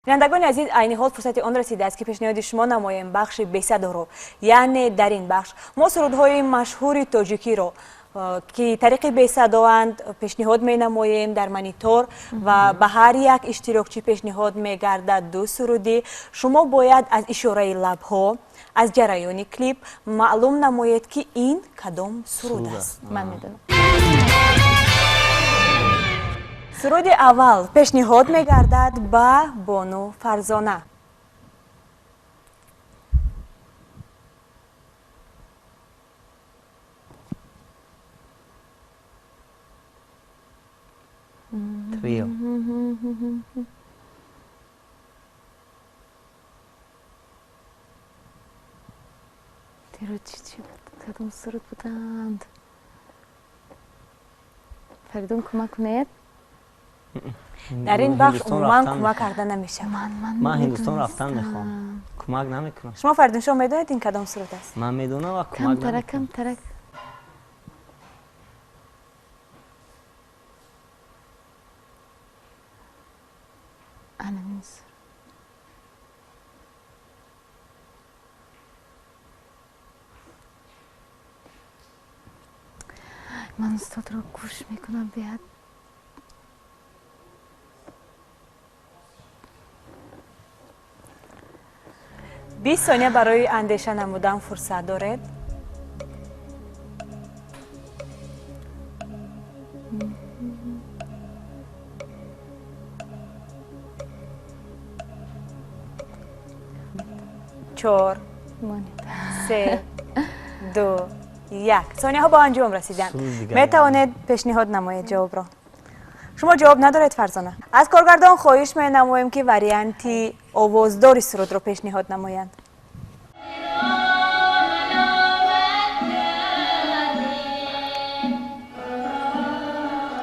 Бинандагони азиз, айни ҳол фурсати он расидааст, ки пешниҳоди шумо намоем бахши бесадоро. Яъне дар ин бахш мо сурудҳои машҳури тоҷикиро, ки тариқи бесадоанд, пешниҳод менамоем дар монитор ва ба ҳар як иштирокчӣ пешниҳод мегардад ду сурудӣ. Шумо бояд аз ишораи лабҳо, аз ҷараёни клип маълум намоед, ки ин кадом суруд аст. Ман медонам. Суруди аввал пешниҳод мегардад ба бону Фарзона. Трио. Тиро чӣ чӣ буд? Кадом суруд буданд? Фаридун, кӯмак кунед. Дар ин бахш умуман кӯмак карда намешавад. Ман Ҳиндустон рафтан мехоҳам, кӯмак намекунам. Шумо, Фаридуншоҳ, медонед, ин кадом суруд аст? Ман медонам ва кӯмак. Камтарак, камтарак. Анамин суруд. Ман устодро гӯш мекунам беҳад. 20 сония барои андеша намудан фурсат доред. Чор, се, ду, як. Сонияҳо ба анҷом расиданд. Метавонед пешниҳод намоед ҷавобро. Шумо ҷавоб надоред, Фарзона? Аз коргардон хоҳиш менамоем, ки варианти овоздори сурудро пешниҳод намоянд.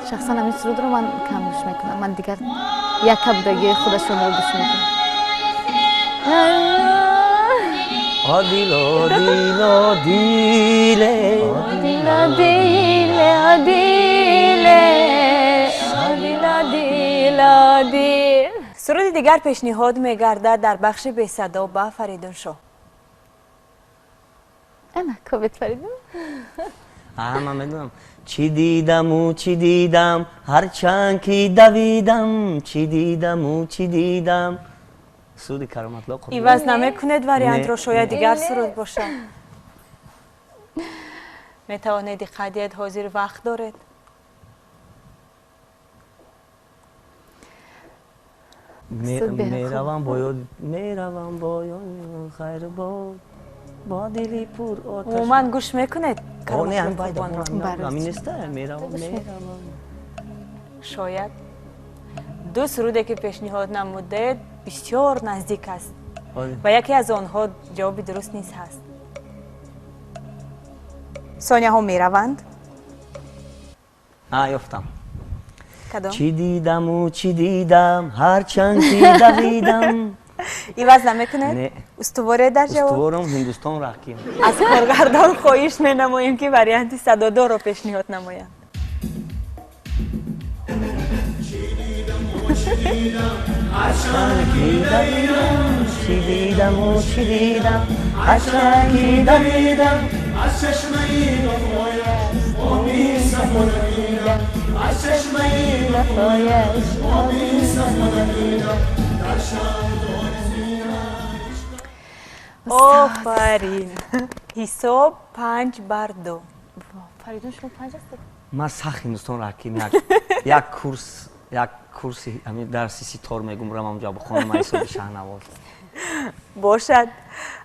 Шахсан ҳамин сурудро ман кам гӯш мекунам. Ман дигар якабдагии худашонро гӯш мекунам. Одил, одил, одиле. Одил, одиле, одиле, одил, одил, одил. Суруди дигар пешниҳод мегардад дар бахши бесадо ба Фаридуншоҳ. Ана, кобед, Фаридун. А, ман медонам. Чӣ дидаму чӣ дидам, ҳарчанд ки давидам, чӣ дидаму чӣ дидам. Суруди Кароматло. Иваз намекунед вариантро? Шояд дигар суруд бошад. Метавонед диққат диҳед, ҳозир вақт доред. Меравам бо ёд, меравам бо ёд, хайрбод, бо дили пур оташ. Умуман гӯш мекунед? Не, ҳамин неста. Меравам, меравам. Шояд ду суруде, ки пешниҳод намудед, бисёр наздик аст ва яке аз онҳо ҷавоби дуруст низ ҳаст. Сонияҳо мераванд. А, ёфтам. Чӣ дидаму чӣ дидам, ҳарчанд ки давидам. Иваз намекунед? Устуворед дар ҷавоб? Устуворам. Ҳиндустон рақим. Аз коргардон хоҳиш менамоем, ки варианти садодорро пешниҳод намоянд. Ҳарчанд ки давидам, чӣ дидаму чӣ дидам, ҳарчанд ки давидам, аз чашмаи вафояш оби сафо надидам, аз чашмаи вафояш оби сафо надидам, дар шабдори зинат. Офарин! Ҳисоб 5 бар 2. Фаридун, шумо панҷ ҳастед. Ман сахт Ҳиндустон раким. Як курс, як курси ҳамин дарси ситор мегум, рамам ҷо бихонам, ҳисоби Шаҳнавоз. Бошад.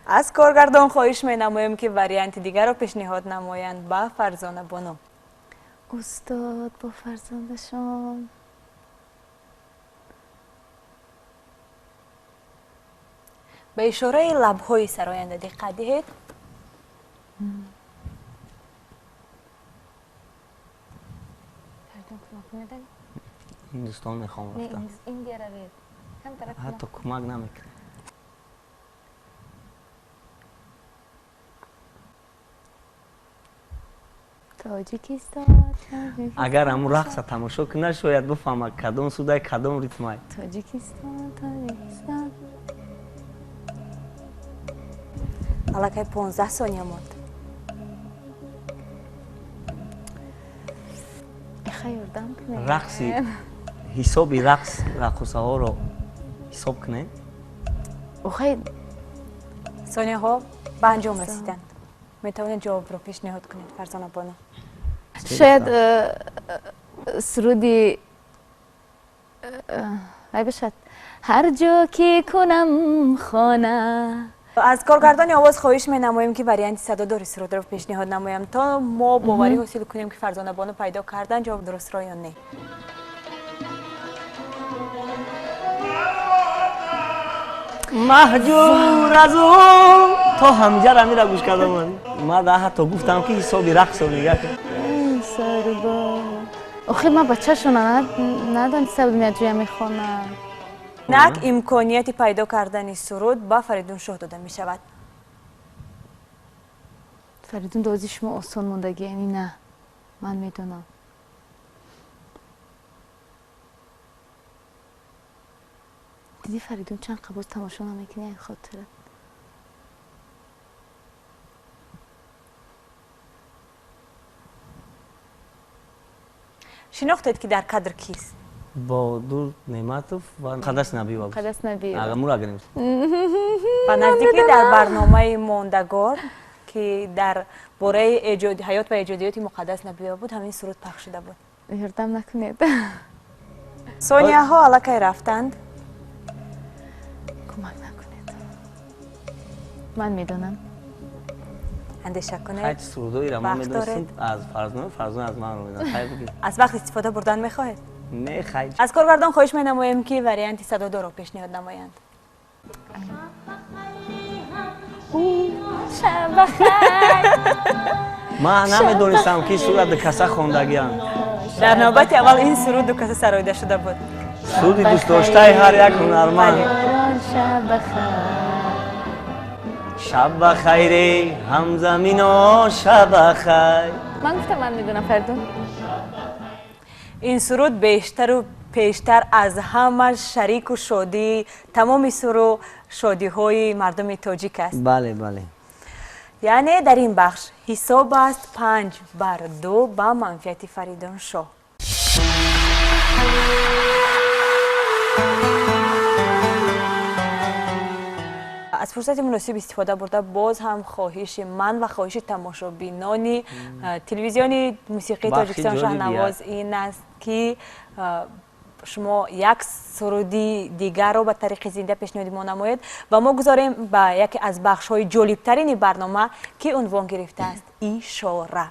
Аз коргардон хоҳиш менамоем, ки варианти дигарро пешниҳод намоянд ба Фарзона бону. Устод бо фарзандашон. Ба ишораи лабҳои сароянда диққат диҳед. Фаридун, кӯмак кунед. Ҳиндустон мехоҳам рафтам. Индия равед. Ҳатто кӯмак намекунад. Тоҷикистон. Агар ҳамун рақса тамошо кунад, шояд бифаҳмад, кадом судай, кадом ритмай. Тоҷикистон, Тоҷикистон. Аллакай 15 сония монд. Рақси ҳисоби рақс раққосаҳоро ҳисоб кунед. Охай, сонияҳо ба анҷом расиданд. Метавонед ҷавобро пешниҳод кунед, Фарзона бону. Шояд суруди вай бошад. Ҳар ҷо ки кунам хона. Аз коргардони овоз хоҳиш менамоем, ки варианти садодори сурудро пешниҳод намоям, то мо боварӣ ҳосил кунем, ки Фарзона бону пайдо кардан ҷавоб дурустро ё не. Маҳҷур аз ӯ то ҳамҷар амира гӯш кардам. Ман ҳатто гуфтам, ки ҳисоби рақсро нигаҳ кун. Охи, ман бачашона надониста будам, як ҷоя мехонам. Инак имконияти пайдо кардани суруд ба Фаридун Шоҳ дода мешавад. Фаридун, дози шумо осон мондагӣ, яъне на, ман медонам. Диди, Фаридун, чанд қабоз тамошо намекунӣ, ай хотира. Шинохтед, ки дар кадр кист? Бодур Неъматов ва Муқаддас Набиева. Муқаддас Набиева. Ага, муро агар. Ба наздикӣ дар барномаи Мондагор, ки дар бораи ҳаёт ва эҷодиёти Муқаддас Набиева буд, ҳамин суруд пахш шуда буд. Ёрдам накунед. Сонияҳо аллакай рафтанд. Кӯмак накунед. Ман медонам. Андеша кунед. Хайр, сурудҳоеро мо Вақт медонистем доред. аз Фарзона, Фарзона аз манро медонад. Хайр, бигӯ. Аз вақт истифода бурдан мехоҳед? Не, хайр. Аз коргардон хоҳиш менамоем, ки варианти садодорро пешниҳод намоянд. Шаб бахайр. Ман намедонистам, ки сурат каса хондагиам. Дар навбати аввал ин суруд ду каса сароида шуда буд. Суруди дӯстдоштаи ҳар як ҳунарманд. Шаб бахайр. Шаб ба хайре, ҳамзамино, шаб ба хайр. Ман гуфтам, ман медонам, Фаридун. Ин суруд бештару пештар аз ҳама шарику шодии тамоми суру шодиҳои мардуми тоҷик аст. Бале, бале. Яъне дар ин бахш ҳисоб аст 5 бар 2 ба манфиати Фаридун Шоҳ. Аз фурсати муносиб истифода бурда, боз ҳам хоҳиши ман ва хоҳиши тамошобинони телевизиони мусиқии Бахши Тоҷикистон ҷолиб. Шаҳнавоз ин аст, ки шумо як суруди дигарро ба тариқи зинда пешниҳоди мо намоед ва мо гузорем ба яке аз бахшҳои ҷолибтарини барнома, ки унвон гирифтааст «Ишора».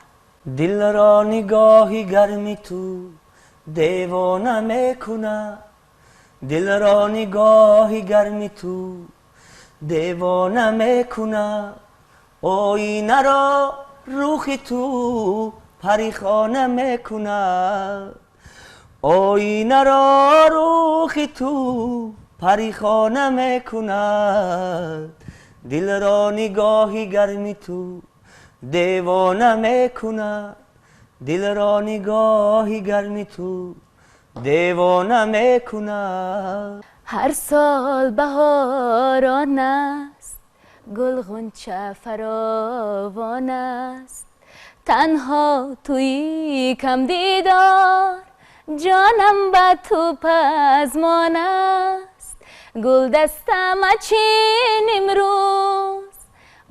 Дилро нигоҳи гарми ту девона мекунад, дилро нигоҳи гарми ту девона мекунад, оинаро рухи ту парихона мекунад, оинаро рухи ту парихона мекунад, дилро нигоҳи гарми ту девона мекунад, дилро нигоҳи гарми ту девона мекунад. Ҳар сол баҳорон аст, гулғунча фаровон аст, танҳо туи камдидор, ҷонам ба ту пазмон аст. Гулдаста мачин имрӯз,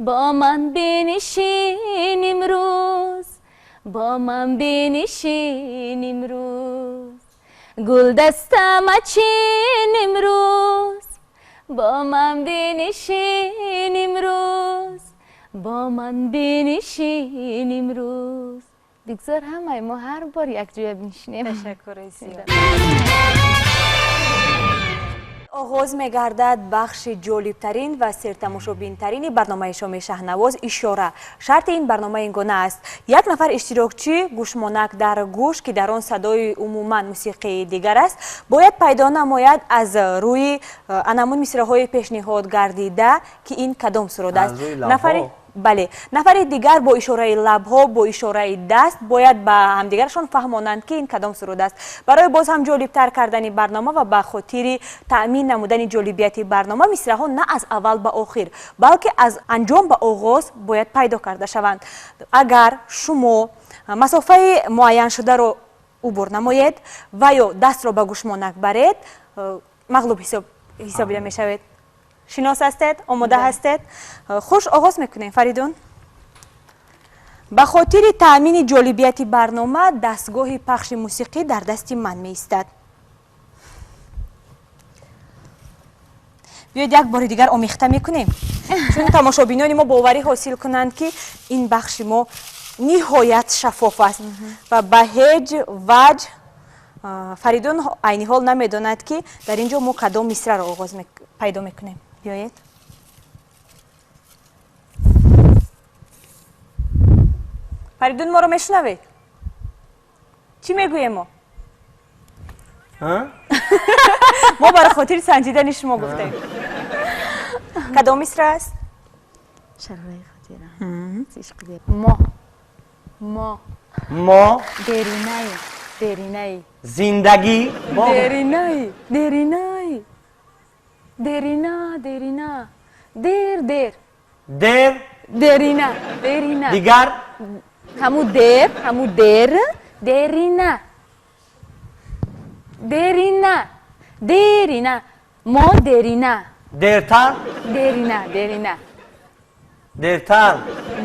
бо ман бинишин имрӯз, бо ман бинишин имрӯз. Гулдаста мачин имрӯз, бо ман бинишин имрӯз, бо ман бинишин имрӯз. Бигзор ҳамаи мо ҳар бор якҷоя бинишинем. Ташаккури зиёд. Оғоз мегардад бахши ҷолибтарин ва сертамошобинтарини барномаи шоми Шаҳнавоз «Ишора». Шарти ин барнома ин гуна аст: як нафар иштирокчӣ гӯшмонак дар гӯш, ки дар он садои умуман мусиқии дигар аст, бояд пайдо намояд аз рӯи анамун мисраҳои пешниҳод гардида, ки ин кадом суруд аст. Аз рӯи лабҳо. Нафари Бале, нафари дигар бо ишораи лабҳо, бо ишораи даст бояд ба ҳамдигарашон фаҳмонанд, ки ин кадом суруд аст. Барои боз ҳам ҷолибтар кардани барнома ва ба хотири таъмин намудани ҷолибияти барнома, мисраҳо на аз аввал ба охир, балки аз анҷом ба оғоз бояд пайдо карда шаванд. Агар шумо масофаи муайяншударо убур намоед ва ё дастро ба гӯшмонак баред, мағлуб ҳисобида мешавед. Шинос ҳастед? Омода ҳастед? Хуш, оғоз мекунем. Фаридун, ба хотири таъмини ҷолибияти барнома дастгоҳи пахши мусиқӣ дар дасти ман меистад. Биёед, як бори дигар омехта мекунем, чун тамошобинони мо боварӣ ҳосил кунанд, ки ин бахши мо ниҳоят шаффоф аст ва ба ҳеҷ ваҷҳ Фаридун айни ҳол намедонад, ки дар ин ҷо мо кадом мисраро оғоз пайдо мекунем. Биёед. Фаридун, моро мешунавед? Чӣ мегӯем мо? Мо барои хотири санҷидани шумо гуфтем. Кадом мисра аст? Шарои хотира. Мо. Мо. Мо. Деринаи. Деринаи. Зиндагӣ. Деринаи. Деринаи. Дерина, дерина. Дер, дер. Дер. Дерина, дерина. Дигар. Ҳаму дер, ҳаму дер, дерина. Дерина. Дерина. Мо дерина. Дертар. Дерина, дерина. Дертар.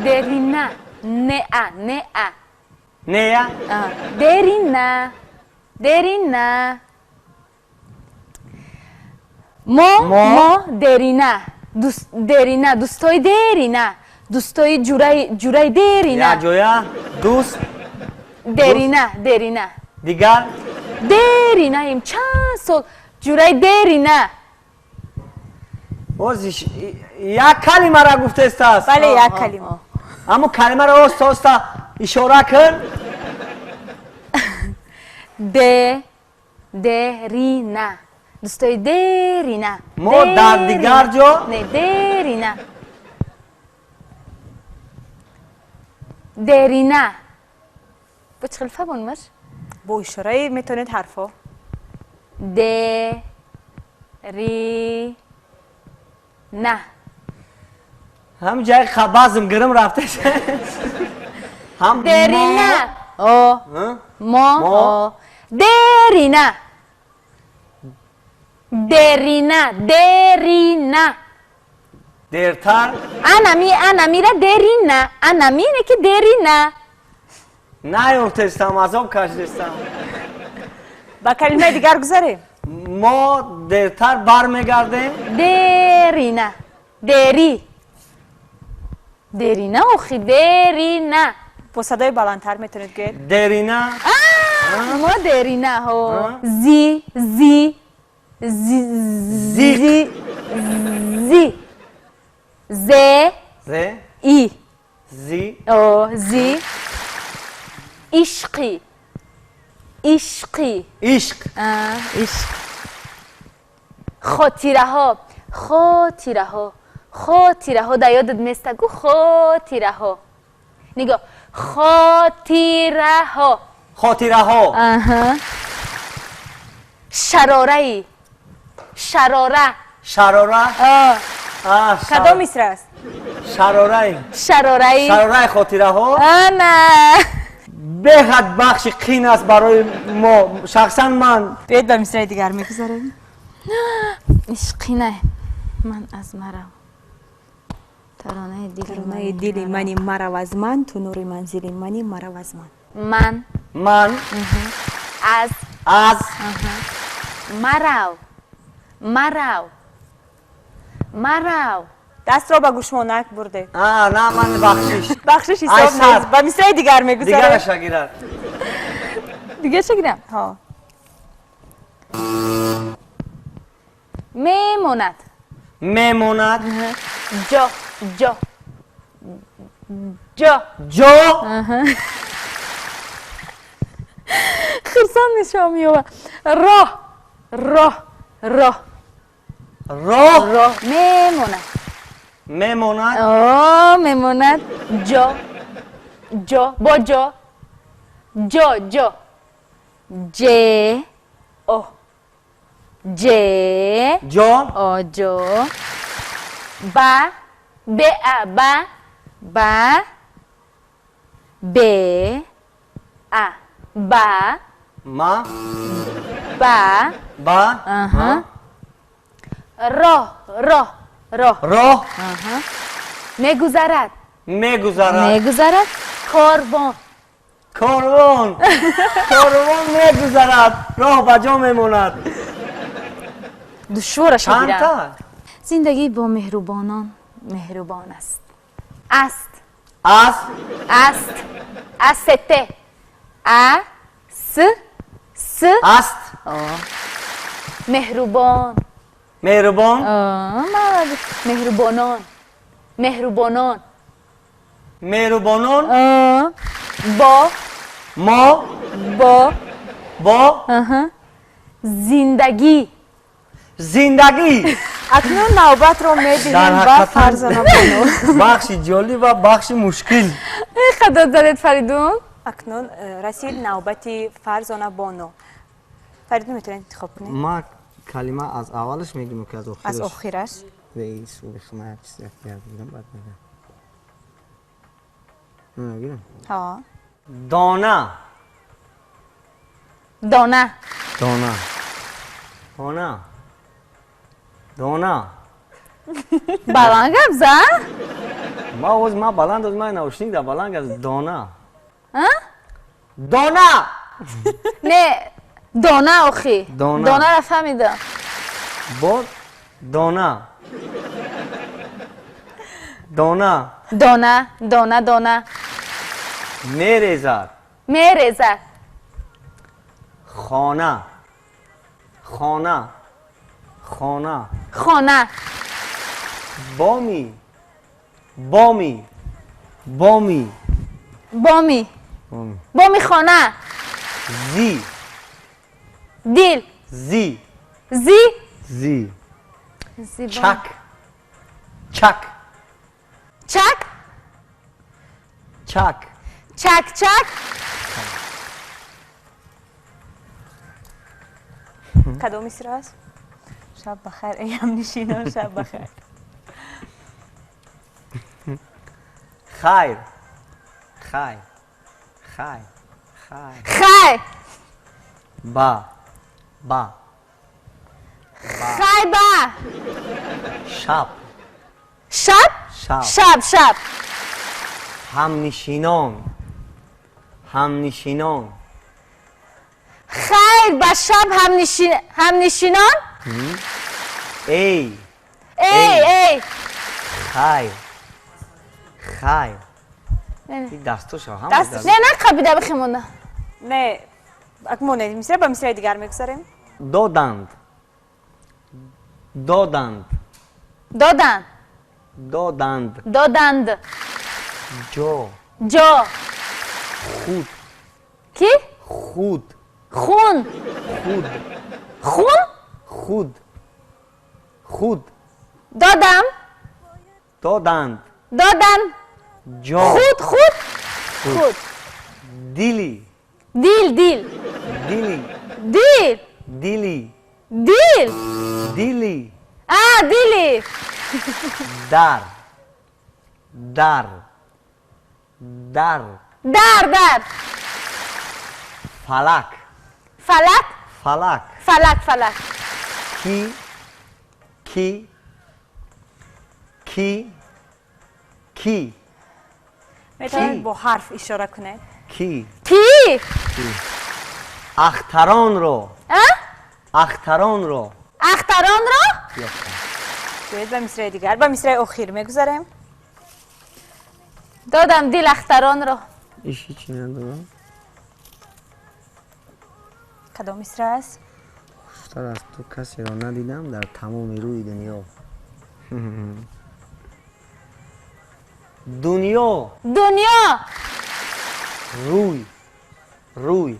Дерина. Неа, неа. Нея? Дерина. Дерина. Мо, мо дерина. Дерина, дӯстои дерина. Дӯстои ҷураи, ҷураи дерина. Якҷоя дӯст. Дерина, дерина. Дигар. Деринаем чанд сол ҷураи дерина. Озиш як калимаро гуфтестааст. Бале, як калима. Аммо калимаро оста оста ишора кун. Де, дерина. Дӯстои дерина. Мо дар дигар ҷо. Не, дерина. Дерина. Бо чӣ хел фаҳмонмаш? Бо ишораи метавонед ҳарфҳо. Де, ри, на. Ҳам ҷои базм гирим рафтеш. Ҳам дерина. О. Мо. О. Дерина. Дерина, дерина. Дертар. Анами, анамира дерина. Анами не ки дерина. Наёфтестам, азоб кашидестам. Ба калимаи дигар гузарем. Мо дертар бармегардем. Дерина. Дери. Дерина, охи, дерина. Бо садои баландтар метавонед гӯед. Дерина. Мо дерина, ҳо. Зи, зи, зи, Зиқ. Зи. Зе. Зе. И. Зи. О, зи. Ишқи. Ишқи. Ишқ. Ишқ. Хотираҳо. Хотираҳо. Хотираҳо. Дар ёдат места гу хотираҳо. Нигоҳ. Хотираҳо. Хотираҳо. Аҳа. Шарораи. Шарора. Шарора? Кадом мисра аст? Шароraи. Шароraи. Шароraи хотираҳо. Ана. Беҳад бахши қин аст барои мо, шахсан ман. Биёед, ба мисраи дигар мегузарем. Ишқина. Ман аз марав. Таронаи дили Таронаи дили мани марав аз ман, ту нури манзили мани марав аз ман. Ман. Ман. Аз. Аз. Марав. Марав. Марав. Дастро ба гӯшмонак бурдед. На, ман бахшиш. Бахшиш ҳисоб нест. Ба мисраи дигар мегузарем. Дигараша гирад. Дигараша гирам? Ҳо. Мемонад. Мемонад. Ҷо, ҷо. Ҷо. Ҷо. Хурсанд мешавам меёва. Роҳ, роҳ, роҳ. Роҳ. Роҳ. Мемонад. Мемонад. О, мемонад. Ҷо. Ҷо. Бо ҷо. Ҷо, ҷо. Ҷ. О. Ҷ. Ҷо. О, ҷо. Ба. Б, А, ба. Ба. Б. А. Ба. Ма. Ба. Ба. Аҳа. Ро. Ро. Ро. Роҳ. Мегузарад. Мегузарад. Мегузарад. Корвон. Корвон. Корвон мегузарад, роҳ ба ҷо мемонад. Душвораша Чандта? гирам. Зиндагӣ бо меҳрубонон меҳрубон аст. Аст. Аст. Аст. Аст. А. С. С. Аст. Меҳрубон. Меҳрубон. Молодец. Меҳрубонон. Меҳрубонон. Меҳрубонон. Бо. Мо. Бо. Бо. Зиндагӣ. Зиндагӣ. Акнун навбатро Дар медиҳем ба ҳақиқатан Фарзона бону. бахши ҷолиб ва бахши мушкил. Хадо задед, Фаридун. Акнун расид навбати Фарзона бону. Фаридун, метавонед интихоб кунед. Ма калима аз аввалаш мегӯм ки аз охираш? Аз охираш. Баъд мегӯям. Ҳо. Дона. Дона. Дона, дона, дона. Баланд гап зан. Ма оз ма баланд, оз ма наушник да баланд гап. Дона, дона. Не, дона охи. Дона. Донаро фаҳмидам. Бо дона, дона. Дона, дона, дона. Мерезад. Мерезад. Хона, хона, хона. Хона. Боми, боми, боми. Боми. Боми. Боми хона. Зи. Дил. Зи. Зи. Зи. Зи. Чак, чак. Чак. Чак. Чак, чак. Кадом мисра аст? Шаб бахайр, эй ҳамнишинон, шаб бахайр. Хайр, хайр, хайр, хайр. Хай. Ба, ба. Хай ба. Шаб. Шаб. Шаб. Шаб, шаб. Ҳамнишинон, ҳамнишинон. Хайр ба шаб, ҳамнишинон. Эй. Эй, эй. Хайр, хайр. Дастошо ҳама. Даст- Не, на қабида бихемонда. Не, монед мисра, ба мисраи дигар мегузарем. Доданд, доданд. Доданд. Доданд. Доданд. Ҷо. Ҷо. Худ. Ки? Худ. Хун. Худ. Хун. Худ, худ. Додам. Доданд. Доданд. Ҷо. Худ, худ, худ. Дили. Дил, дил. Дили. Дил. Дили. Дил. Дили. А, дили. Дар, дар, дар. Дар, дар. Фалак. Фалак. Фалак. Фалак, фалак. Ки, ки, ки, ки. Метавонед бо ҳарф ишора кунед. Ки. Ки. Ахтаронро. А? Ахтаронро. Ахтаронро. Биёед ба мисраи дигар, ба мисраи охир мегузарем. Додам дил ахтаронро. Иш ҳичи надорам. Кадом мисра аст? Хуштар аз ту касеро надидам дар тамоми рӯи дунё. Дунё. Дунё. Рӯй, рӯй.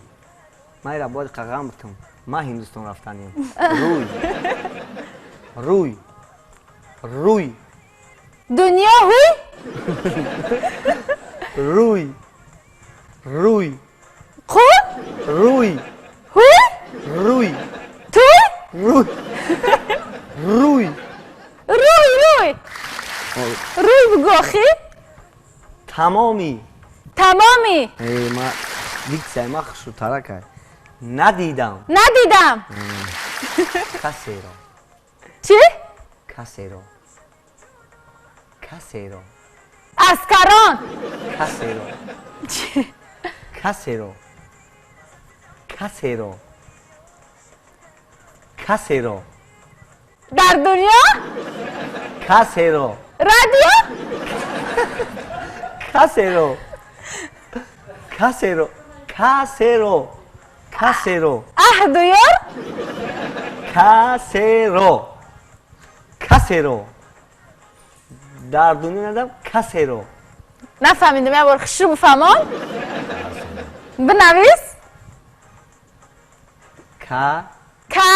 Ман ира бояд қағам бутам. Ман Ҳиндустон рафтанем. Рӯй, рӯй, рӯй. Дунё ҳуй. Рӯй. Рӯй. Қу. Рӯй. Ҳуй. Рӯй. Туй. Рӯй. Рӯй. Рӯй, рӯй. Рӯй бугӯ охир. Тамоми. Тамоми. Э, ма диксияи ма хушрӯтаракай. Надидам. Надидам. Касеро. Чӣ? Касеро. Касеро. Аскарон. Касеро. Касеро. Касеро. Касеро. Дар дунё? Касеро. Радио? Касеро. Касеро. Касеро. Касеро. Аҳду ёр? Касеро. Касеро. Дар дунё надам касеро. Нафаҳмидам, як бор хушрӯ бифаҳмон. Бинавис. Ка. Ка.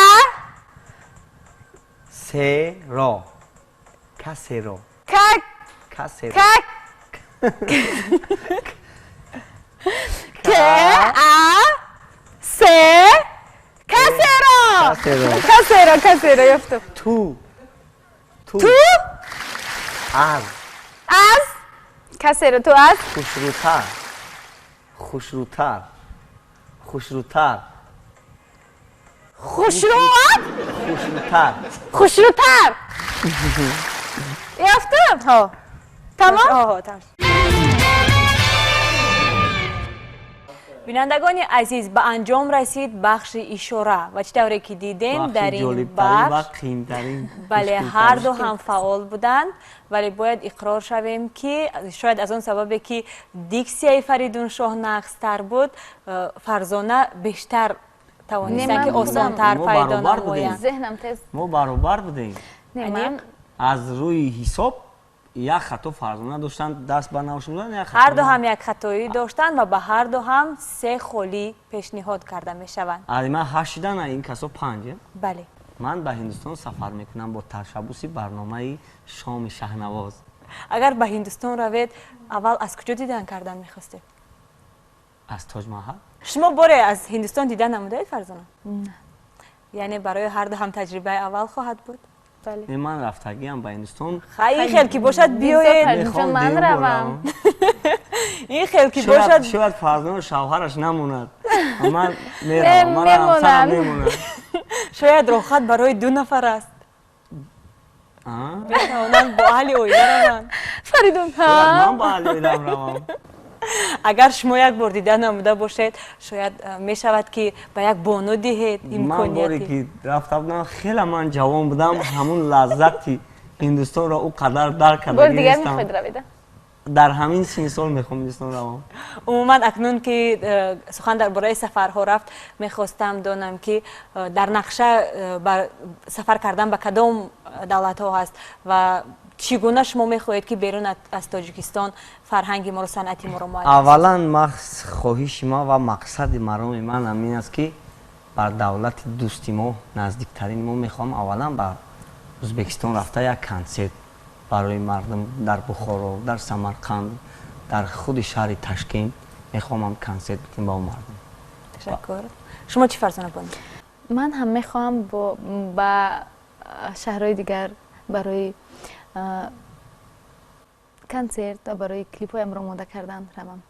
Серо. Касеро. Ка. Касеро. Ка. К. А. С. Касеро. Касеро. Касеро, касеро ёфтам. Ту. Ту. Ту. Аз. Аз. Касеро ту аз. Хушрӯтар. Хушрӯтар. Хушрӯтар. Хушрӯат? Хушрӯтар. Хушрӯтар. Ёфтам? Ҳо. Тамом? Ҳо, тамом. Бинандагони азиз, ба анҷом расид бахши ишора ва чӣ тавре ки дидем дар ин бахш бале, ҳар ду ҳам фаъол буданд, вале бояд иқрор шавем, ки шояд аз он сабабе ки диксияи Фаридуншоҳ нақстар буд, Фарзона бештар тавонистанд, ки осонтар пайдо намоянд. Зеҳнам тез. Мо баробар будем. Аз рӯи ҳисоб як хато Фарзона доштанд, даст ба навш буданд, як хато. Ҳар ду ҳам як хатоӣ доштанд ва ба ҳар ду ҳам 3 холӣ пешниҳод карда мешаванд. Аз ман 8 шидан, ин касо 5. Бале. Ман ба Ҳиндустон сафар мекунам бо ташаббуси барномаи шоми шаҳнавоз. Агар ба Ҳиндустон равед, аввал аз куҷо дидан кардан мехостед? Аз Тоҷмаҳал. Шумо боре аз Ҳиндустон дидан намудаед, Фарзона? Не. Яъне барои ҳар ду ҳам таҷрибаи аввал хоҳад буд? Не, ман рафтагиам ба Ҳиндустон. Хай, ин хел ки бошад, биёед. Ман равам. Ин хел ки бошад, шояд Фарзона шавҳараш намонад. Ман меравам, ман ҳамсарам мемонад. Шояд роҳхат барои 2 нафар аст. Метавонанд бо аҳли оила раванд. Фаридун, ҳа? Ман бо аҳли оилам равам. Агар шумо як бор дида намуда бошед, шояд мешавад, ки ба як бону диҳед Ман боре имконияти. ки рафта будам, хеле ман ҷавон будам, ҳамун лаззати Ҳиндустонро ӯ қадар дарк Бор карда дигар нестам. мехоҳед равида? Дар ҳамин синни сол мехоҳам Ҳиндустон равам. Умуман, акнун ки сухан дар бораи сафарҳо рафт, мехостам донам, ки дар нақша сафар кардан ба кадом давлатҳо ҳаст ва чӣ гуна шумо мехоҳед, ки берун аз Тоҷикистон фарҳанги моро, санъати моро муаррифӣ? Аввалан, хоҳиши ман ва мақсади мароми ман ҳамин аст, ки бар давлати дӯсти мо, наздиктарини мо, мехоҳам аввалан ба Ӯзбекистон рафта як консерт барои мардум дар Бухоро, дар Самарқанд, дар худи шаҳри Ташкент мехоҳам консерт бидем ба мардум. Ташаккур. Шумо чӣ, Фарзона бону? Ман ҳам мехоҳам ба шаҳрҳои дигар барои консерт ва барои клипҳоямро омода кардан равам.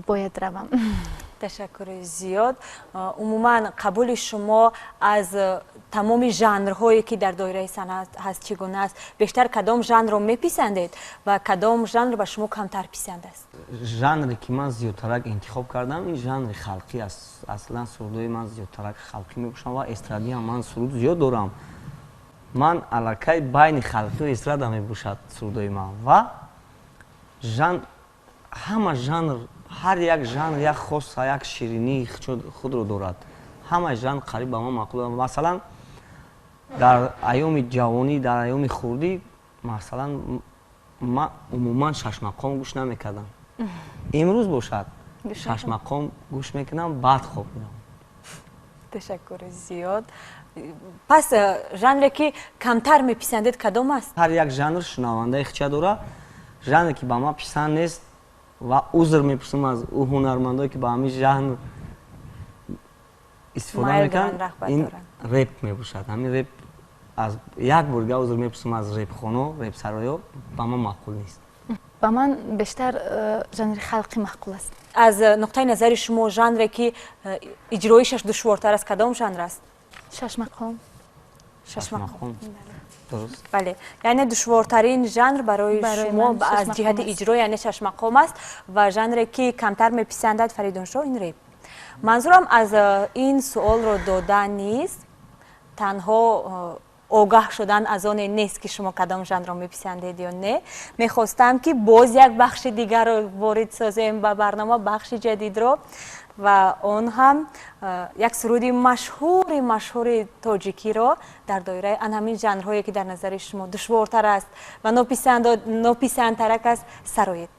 Бояд равам. Ташаккури зиёд. Умуман, қабули шумо аз тамоми жанрҳое, ки дар доираи санъат ҳаст, чӣ гуна аст? Бештар кадом жанрро меписандед ва кадом жанр ба шумо камтар писанд аст? Жанре ки ман зиёдтарак интихоб кардам, ин жанри халқӣ аст. Аслан сурудҳои ман зиёдтарак халқӣ мебошанд ва эстрадиам ман суруд зиёд дорам. Ман аллакай байни халқию эстрада мебошад сурудҳои ман ва ҳама жанр, ҳар як жанр як хоса, як ширинии худро дорад. Ҳама жанр қариб ба ман маъқул. Масалан, дар айёми ҷавонӣ, дар айёми хурдӣ, масалан, ман умуман шашмақом гӯш намекардам. Имрӯз бошад, шашмақом гӯш мекунам, баъд хоб меравам. Ташаккури зиёд. Пас жанре ки камтар меписандед кадом аст? Ҳар як жанр шунавандаи хича дора. Жанре ки ба ман писанд нест ва узр мепурсам аз ӯ ҳунармандое ки ба ҳамин жанр истифода мекунанд, ин реп мебошад. Ҳамин реп аз як бурга узр мепурсам аз репхоно, репсароё, ба ман маъқул нест. Ба ман бештар жанри халқӣ маъқул аст. Аз нуқтаи назари шумо жанре ки иҷроишаш душвортар аст кадом жанр аст? Шашмақом. Шашмақом. Бале, яъне душвортарин жанр барои шумо аз ҷиҳати иҷро яъне шашмақом аст ва жанре ки камтар меписандад Фаридуншоҳ ин реп. Манзурам аз ин суолро додан низ танҳо огаҳ шудан аз оне нест ки шумо кадом жанрро меписандед ё не. Мехостам ки боз як бахши дигарро ворид созем ба барнома, бахши ҷадидро, ва он ҳам як суруди машҳури тоҷикиро дар доираи ан ҳамин жанрҳое ки дар назари шумо душвортар аст ва нописандтарак аст сароед.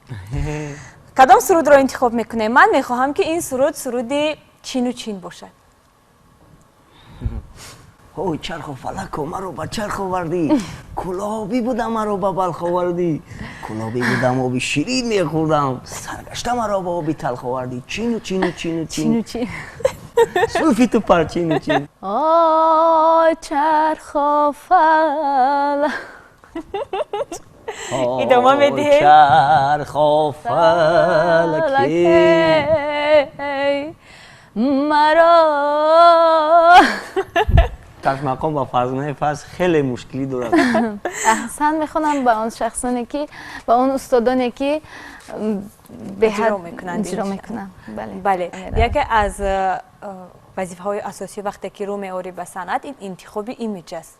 Кадом сурудро интихоб мекунем? Ман мехоҳам ки ин суруд суруди чину чин бошад. Ой, чарху фалако маро ба чарх овардӣ, кулобӣ будам маро ба балх овардӣ, кулобӣ будам оби ширин мехӯрдам, саргашта маро ба оби талх овардӣ. Чину чину чину чин, суфи ту пар чину чин. Ой, чарху фалак. Идома медиҳем. Чарху фалаки маро. Шашмақом ба Фарзонаи Фарз хеле мушкилӣ дорад. Аҳсан мехонам ба он шахсоне ки, ба он устодоне ки иҷро мекунанд. Иҷро мекунанд. Бале. Яке аз вазифаҳои асосӣ вақте ки рӯ меорӣ ба санъат ин интихоби имиҷ аст.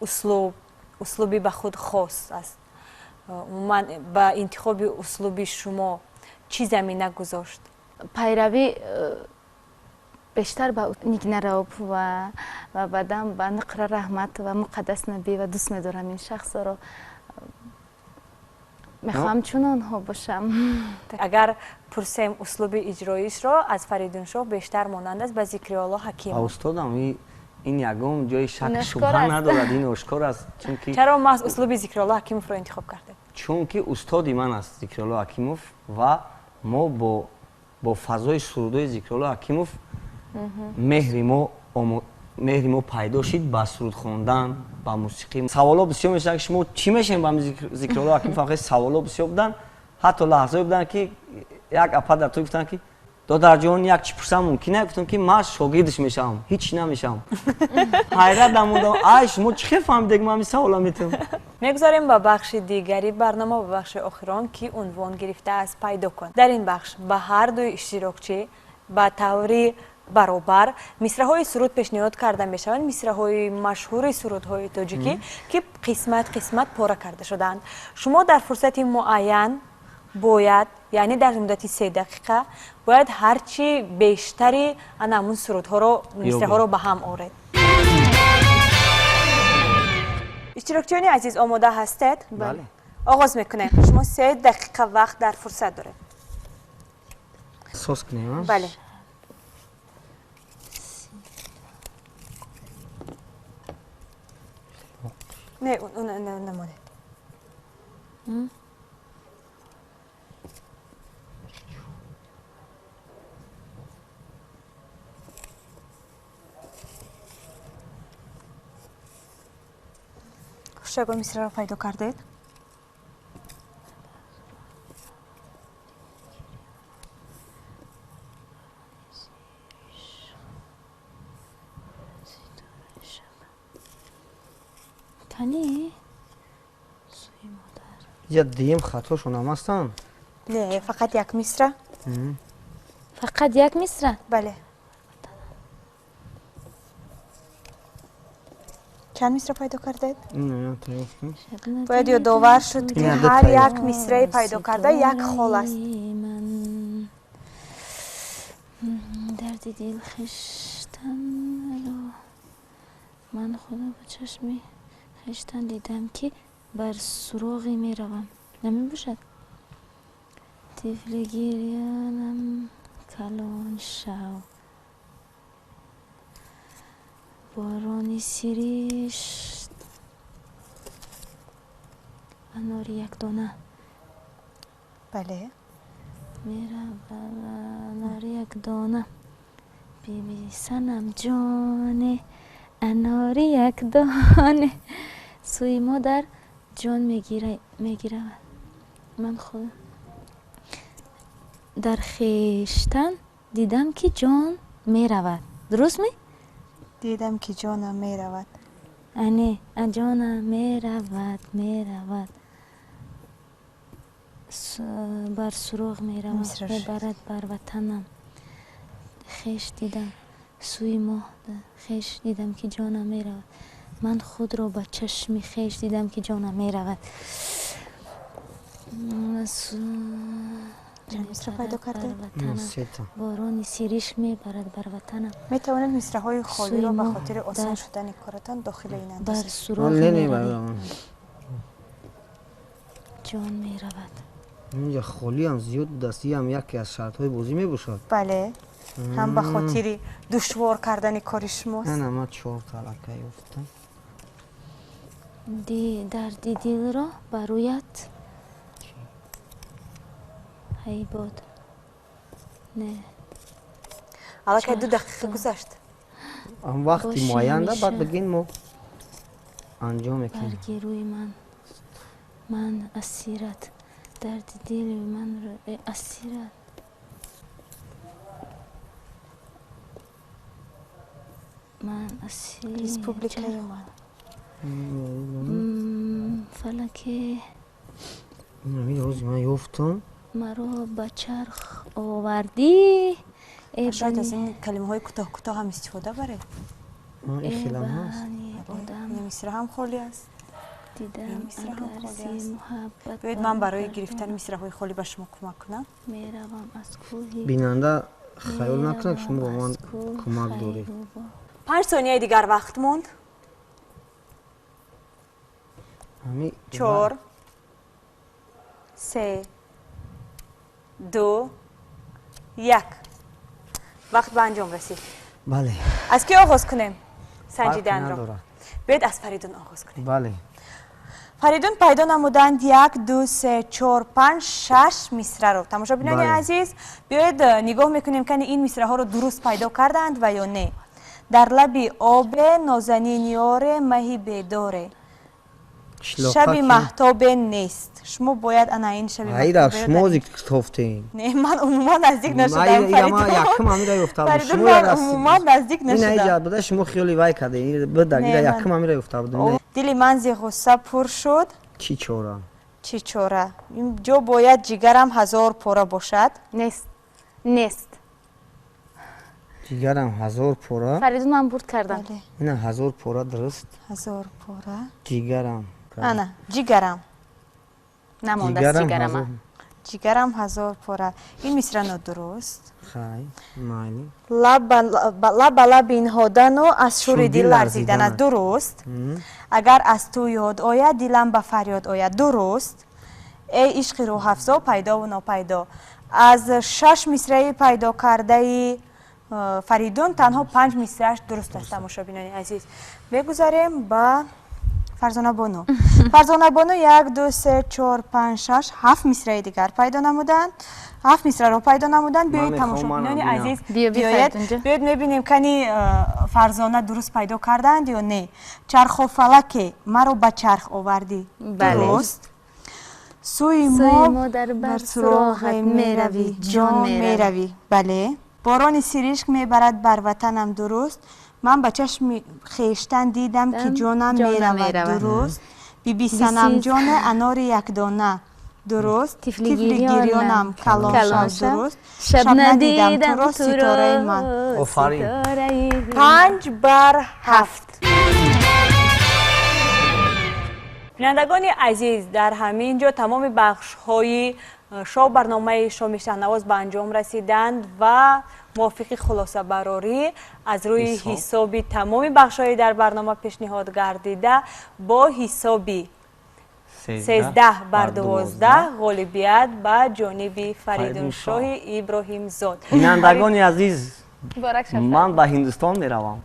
Услуб, услуби ба худ хос аст. Умуман ба интихоби услуби шумо чӣ замина гузошт? Пайравӣ бештар ба Нигина Раупова ва баъдан ба Нуқра Раҳмат ва Муқаддас Набӣ ва дӯст медорам ин шахсҳоро. Мехоҳам чун онҳо бошам. Агар пурсем услуби иҷроишро аз Фаридуншоҳ бештар монанд аст ба Зикриолло Ҳакимов. Устодам, ин ягон ҷои шак шубҳа надорад, ин ошкор аст. Чунки чаро маҳз услуби Зикриолло Ҳакимовро интихоб кардед? Чунки устоди ман аст Зикриолло Ҳакимов ва мо бо фазои сурудои Зикриолло Ҳакимов меҳри мо пайдо шид ба суруд хондан, ба мусиқӣ. Саволҳо бисёр мешаванд ки шумо чӣ мешавед ба Зикриолло Ҳакимов? Фақат саволҳо бисёр буданд, ҳатто лаҳзае буданд ки як апа дар ту гуфтанд ки додарҷон як чӣ пурсам мумкин аст? Гуфтам ки ман шогирдиш мешавам, ҳеҷ намешавам. Ҳайрат намудам, ай шумо чӣ хел фаҳмидед ки ман ин савола метавонам? Мегузарем ба бахши дигари барнома, ба бахши охирон ки унвон гирифтааст пайдо кун. Дар ин бахш ба ҳар дуи иштирокчӣ ба таври баробар мисраҳои суруд пешниҳод карда мешаванд, мисраҳои машҳури сурудҳои тоҷикӣ ки қисмат қисмат пора карда шудаанд. Шумо дар фурсати муайян бояд, яъне дар муддати 3 дақиқа бояд ҳарчи бештари ана ҳамун сурудҳоро, мисраҳоро ба ҳам оред. Иштирокчиёни азиз, омода ҳастед? Бале. Оғоз мекунем. Шумо 3 дақиқа вақт дар фурсат доред. Соз кунем? Бале. Не, намонед. Хуш, ягон мисраро пайдо кардед? Тани сӯи модар. Я дуюм хатошон ҳастанд? Не, фақат як мисра. Фақат як мисра? Бале. Чанд мисра пайдо кардед? Бояд ёдовар шуд ки ҳар як мисраи пайдо карда як хол аст. Дарди дил хештан ман худо ба чашми хештан дидам ки бар суроғе меравам. Намебошад? Тифли гирянам калон шав. Борони сиришт, анори якдона. Бале. Меравад анори якдона. Биби Санам ҷоне, анори якдоне. Сӯи модар ҷон мегиравад. Ман худ дар хештан дидам, ки ҷон меравад. Дуруст ми? Дидам, ки ҷонам меравад. Ане, ҷонам меравад, меравад. Бар суроғ меравад, мебарад бар ватанам. Хеш дидам, сӯи моҳ хеш дидам, ки ҷонам меравад. Ман худро ба чашми хеш дидам, ки ҷонам меравад. Чанд мисра пайдо кардед? Борони сиришк мебарад бар ватанам. Метавонед мисраҳои холиро ба хотири осон шудани коратон дохили ин бар андозед. суроғ меравӣ, ҷон меравад. Инҷа холиам зиёд будааст, иам яке аз шартҳои бозӣ мебошад. Бале, ҳам ба хотири душвор кардани кори шумост. Ана ман чорта аллакай ёфтам. Дарди дилро ба рӯят ҳай бод. Не. Аллакай 2 дақиқа гузашт. Ам вақти Боши муайянда баъд ҳамеша. бигин, мо анҷом мекунем. Бар гирӯи ман, ман асират, дарди дили манро асират. Ман асир Республикаи ман. Фалаке Ин рӯзи ман ёфтам. Маро ба чарх овардӣ. Э Шояд аз бани ин калимаҳои кӯтоҳ кӯтоҳ ҳам истифода баред. Ин э хелам ҳаст. бани одам. Ин мисра ҳам холӣ аст. Дидам Ин мисра ҳам агар холӣ зи аст. муҳаббат Биёед, ман барои баргардонам. гирифтани мисраҳои холӣ ба шумо кӯмак кунам. Меравам аз кӯҳи Бинанда хаёл накунад, ки шумо ба меравам ман аз кӯҳи кӯмак доред. хайрубо. 5 сонияи дигар вақт монд. 4, 3, 2, 1. Вақт ба анҷом расид. Бале. Аз кӣ оғоз кунем санҷиданро? Надорад. Биёед, аз Фаридун оғоз кунем. Бале. Фаридун пайдо намуданд як, ду, се, чор, панҷ, шаш мисраро. Тамошобинони азиз, биёед нигоҳ мекунем, кани ин мисраҳоро дуруст пайдо кардаанд ва ё не. Дар лаби обе нозанин ёре, маҳи бедоре, шаби маҳтобе нест. Шумо бояд ана ин шаби Айда шумо зикр тофтем. Не, ман умуман наздик нашудам. Якум амира ёфта будам. Фаридун, ман умуман наздик нашудам. Ин буда, шумо хиёли вай карда буда, якум амира ёфта будам. Дили ман зи ғусса пур шуд. Чӣ чора? Чӣ чора? Ин ҷо бояд ҷигарам ҳазор пора бошад. Нест, нест. Ҷигарам ҳазор пора. Фаридун, ман бурд кардам. Ина ҳазор пора дуруст. Ҳазор пора. Ҷигарам. Ана ҷигарам. Намондааст ҷигарама. Ҷигарам ҳазор пора. Ин мисра нодуруст. Хай, майли. Лаб ба лаб инҳодану аз шӯри дил ларзидана, дуруст. Агар аз ту ёд ояд, дилам ба фарёд ояд, дуруст. Эй ишқи рӯҳафзо, пайдову нопайдо. Аз шаш мисраи пайдо кардаи Фаридун танҳо панҷ мисрааш дуруст аст. Тамошобинони азиз, мегузарем ба Фарзона бону. Фарзона бону як, ду, се, чор, панҷ, шаш, ҳафт мисраи дигар пайдо намуданд, ҳафт мисраро пайдо намуданд. Биёед, тамошобинони азиз, биёед, биёед мебинем, кани Фарзона дуруст пайдо карданд ё не. Чарху фалаке маро ба чарх овардӣ, дуруст. Сӯи мо бар суроғе меравӣ, ҷон меравӣ, бале. Борони сиришк мебарад бар ватанам, дуруст. Ман ба чашми хештан дидам, ки ҷонам меравад, дуруст. Биби Санамҷоне, анори якдона, дуруст. Тифли гирёнам калон шав, дуруст. Шаб надидам туро, ситораи ман. Офарин. 5 бар 7. Бинандагони азиз, дар ҳамин ҷо тамоми бахшҳои шоу барномаи Шоми Шаҳнавоз ба анҷом расиданд ва мувофиқи хулосабарорӣ аз рӯи ҳисоби тамоми бахшҳои дар барнома пешниҳод гардида бо ҳисоби 13 бар 12 ғолибият ба ҷониби Фаридуншоҳи Иброҳимзод. Бинандагони азиз, ман ба Ҳиндустон меравам.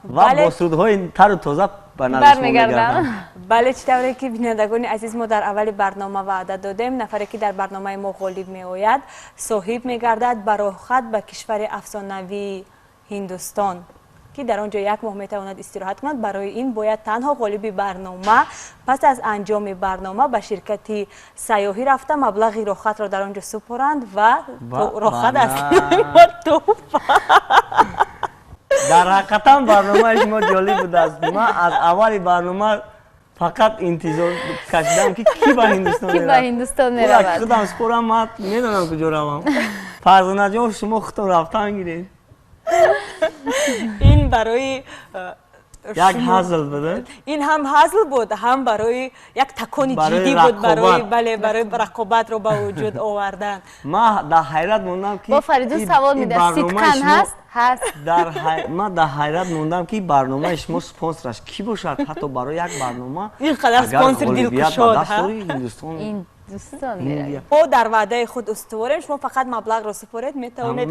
Ва бо сурудҳои тару тоза ба назди шумо мегардам. Бале, чӣ тавре ки бинандагони азиз мо дар аввали барнома ваъда додем, нафаре ки дар барномаи мо ғолиб меояд, соҳиб мегардад ба роҳхат ба кишвари афсонавии Ҳиндустон, ки дар он ҷо як моҳ метавонад истироҳат кунад. Барои ин бояд танҳо ғолиби барнома пас аз анҷоми барнома ба ширкати сайёҳӣ рафта маблағи роҳхатро дар он ҷо супоранд ва роҳхат аз туҳфа. Дар ҳақиқатан барномаи шумо ҷолиб будааст. Ман аз аввали барнома фақат интизор кашидам, ки кӣ ба Ҳиндустон ки ба Ҳиндустон меравад. Худам супорам, ман медонам куҷо равам. Фарзонаҷон, шумо худтон рафтан гиред. Ин барои як ҳазл буд. Ин ҳам ҳазл буд, ҳам барои як такони ҷиддӣ буд, барои бале, барои рақобатро ба вуҷуд овардан. Ман дар ҳайрат мондам, ки бо Фаридун савол медиҳад, сидқан ҳаст? Ҳаст. Ман дар ҳайрат мондам, ки барномаи шумо спонсораш кӣ бошад, ҳатто барои як барнома ин қадар спонсор дилкушод. Ҳиндустон мо дар ваъдаи худ устуворем, шумо фақат маблағро супоред, метавонед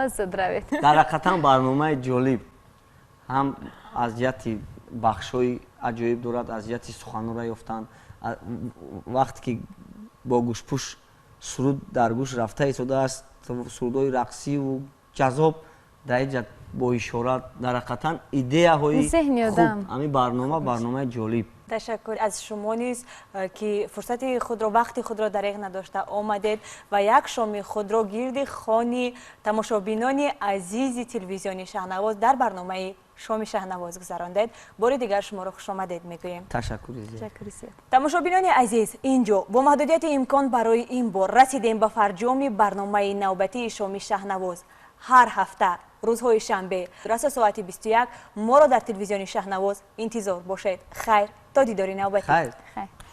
озод равед. Дар ҳақиқатан барномаи ҷолиб ҳам аз ҷиҳати бахшҳои аҷоиб дорад, аз ҷиҳати суханора ёфтан. Вақте ки бо гӯшпӯш суруд дар гӯш рафта истодааст, сурудҳои рақсиву ҷаззоб дар ин ҷа бо ишора, дар ҳақиқатан идеяҳои хуб. Ҳамин барнома барномаи ҷолиб. Ташаккур аз шумо низ, ки фурсати худро, вақти худро дареғ надошта омадед ва як шоми худро гирди хони тамошобинони азизи телевизиони Шаҳнавоз дар барномаи шоми Шаҳнавоз гузарондед. Бори дигар шуморо хушомадед мегӯем. Ташаккури зиёд. Тамошобинони азиз, инҷо бо маҳдудияти имкон барои ин бор расидем ба фарҷоми барномаи навбатии шоми Шаҳнавоз. Ҳар ҳафта рӯзҳои шанбе расо соати 21 моро дар телевизиони Шаҳнавоз интизор бошед. Хайр, то дидори навбатӣ. Хайр.